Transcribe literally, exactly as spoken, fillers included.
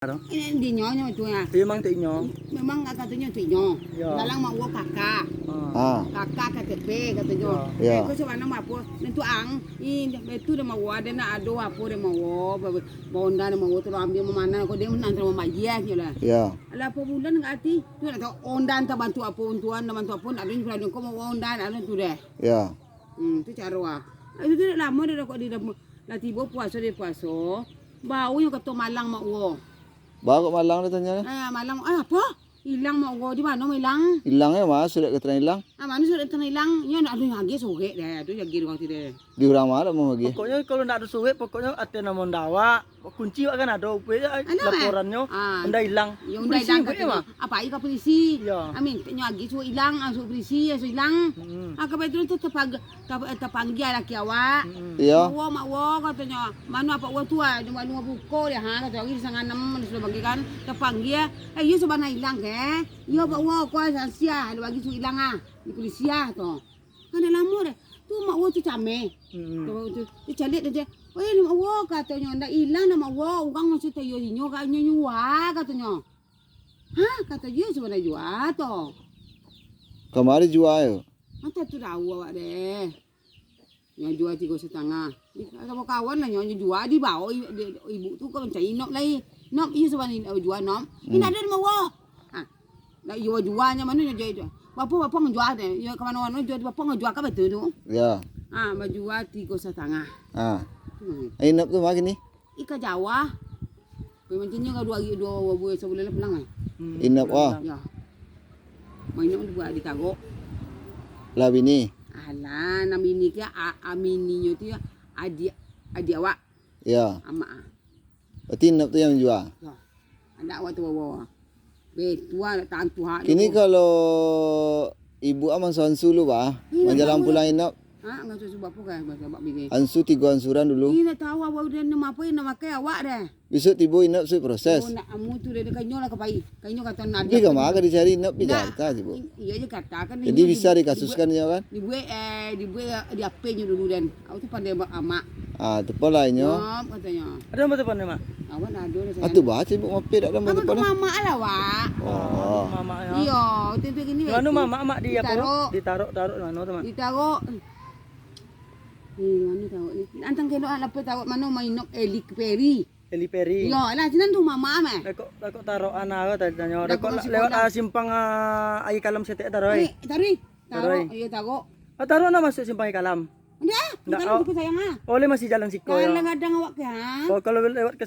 Ado? Eh, di nyo, nyo tu, ya. Iyo, memang tu inyo. Memang katonyo tu inyo. Yo. Dalam mak uwo kakak. Ah. Ah. Kakak K T P katonyo. Yo. Yo. Eh, ko sabana apo? Nan tu ang. Ih, itu dah mak uwo, ado nak ado apo dah mak uwo. Ba-, ba-, onda dah mak uwo tu lah ambiak mamana ko dia nan sama mak iya nyo lah. Yo. Alah, apo bulan ndak ati? Tu nak tahu onda entah bantu apo untuan, entah bantu apo, ndak ado nyo pado ko mak uwo onda, ndak ado tu deh. Yo. Hmm, tu caro ah. Itu tu lamo dah kok di dalam, lah tibo puaso, dia puaso. Bau nyo kato malang mak uwo. Bau kok malang dah tanyo lah. Eh, malang, eh, apo? Ilang mak uwo, di mano ilang? Ilang yo, ma surek keterangan ilang? Ah, mano surek keterangan ilang? Yo, ndak ado yang agih surek deh, tu yang agih urang tu deh. Di urang ma ndak mau agih? Pokoknyo kalau ndak ado surek, pokoknyo ateh namo ndawak. Kunci wak kan ado, upai je, ai, Alah, laporannyo, ah. Onda ilang. Yo, onda Polisi ilang upai je, katonyo. Mah. Apo ai ka polisi? Yo. Amin, tanyo agih suruh ilang, ah, suruh polisi, ah, suruh ilang. Mm-mm. Ah, ka betul tu tapag-, tap-, eh, tapanggia laki awak. Mm-mm. Yo. Mak uwo, mak uwo, katonyo. Mano apak uwo tu, ah, cuma nunggu buko dia, ha, kato lagi di sangan enam, sudah bagi kan, tapanggia. Eh, iyo sabana ilang ke? Iyo, apak uwo, ko sansia, ado bagi suruh ilang, ah. Di polisi, ah, tu. Kan dah lamo deh. Tu mak uwo tu cameh. Mm-mm. Tu, tu, tu caliak dah je. "Weh, mak uwo," katonyo, "ndak ilang dah mak uwo, urang masih tayo inyo, ka inyo nyuwa," katonyo. "Hah?" kato, "Iyo, sabana jua tu." Kamari jua yo? Mata tu tahu awak deh. Nyo jua tigo satangah. Ih, samo kawan lah nyo, nyo jua dibao i-, di-, ibu tu ka mancari Inok lai. "Nok, iyo sabana Inok jua, Nok." Hmm. "Indak ado di mak uwo." Ah, lah iyo jua nyo mano nyo jua itu. Bapo, bapo ngan jua deh. Iyo ka mano-mano jua, bapo ngan jua ka betul tu. Ya. Ah, bajua tigo satangah. Ah. Hmm. Inok tu ma kini? Ih, ka Jawa. Pai mancing nyo ka duo ari, duo, duo bulan, sabulan lah pulang lah. Hmm, Inok, pulang, oh. Pulang. Yo. Mainok tu buat di Tagok. Lah bini? Alah, nan bini ke, a-, a-, bininyo tu adiak, adiak awak. Yo. Amak ah. Berarti Inok tu yang jua? Yo. Anak awak tu bawa. Betua nak tantu hak Kini tu. Kalau ibu ah mansuansu lu, bah, Ih, manjalang tahu pulang lah. Inok. Ha, ngasuh sebab apa kan, sebab bini. Ansu tigo ansuran dulu. Ih, nak tahu awak udah nak apa, nak makai awak dah. Besok tibo Inok suruh proses. Oh, nak amu tu dah, dah kanyo lah ka pai. Kanyo kata nak Tapi ka ma ka dicari Inok pi Jakarta, sibuk. Iya je kata kan. Jadi bisa dikasuskan inyo kan? Dibuek, eh, dibuek di A P nyo dulu dan. Awak tu pandai ba-, amak. Ah, telepon lah inyo. Nom, katonyo. Ado nombor telepon, Mak? Awak ndak ado lah, sayang. Atu bah, sibuk ngopi, dak ado nombor telepon. Mamak lah, Wak. Oh. Mamak, yo. Iyo, waktu tu gini. Di mano mamak, Mak, di apo? Ditarok. Ditarok, tarok di mano tu, Mak? Ditarok. Di mano tarok ni? Antang kena lapor tarok mano mainok Eli Peri. Eli Peri. Iyo, lah sinan tu mamak mah. Lah kok, lah kok tarok anak tadi tanyo. Lah kok lewat, ah, simpang, ah, Aia Kalam setek tarok, eh? Eh, tarok. Tarok, iyo, tarok. Ah, tarok nak masuk simpang Aia Kalam? Ndak, ndak, bukan oh. Itu, sayang, ah. Oh, leh masih jalan siko, yo? Kadang-kadang awak ke, ha? Oh, kalau lewat ke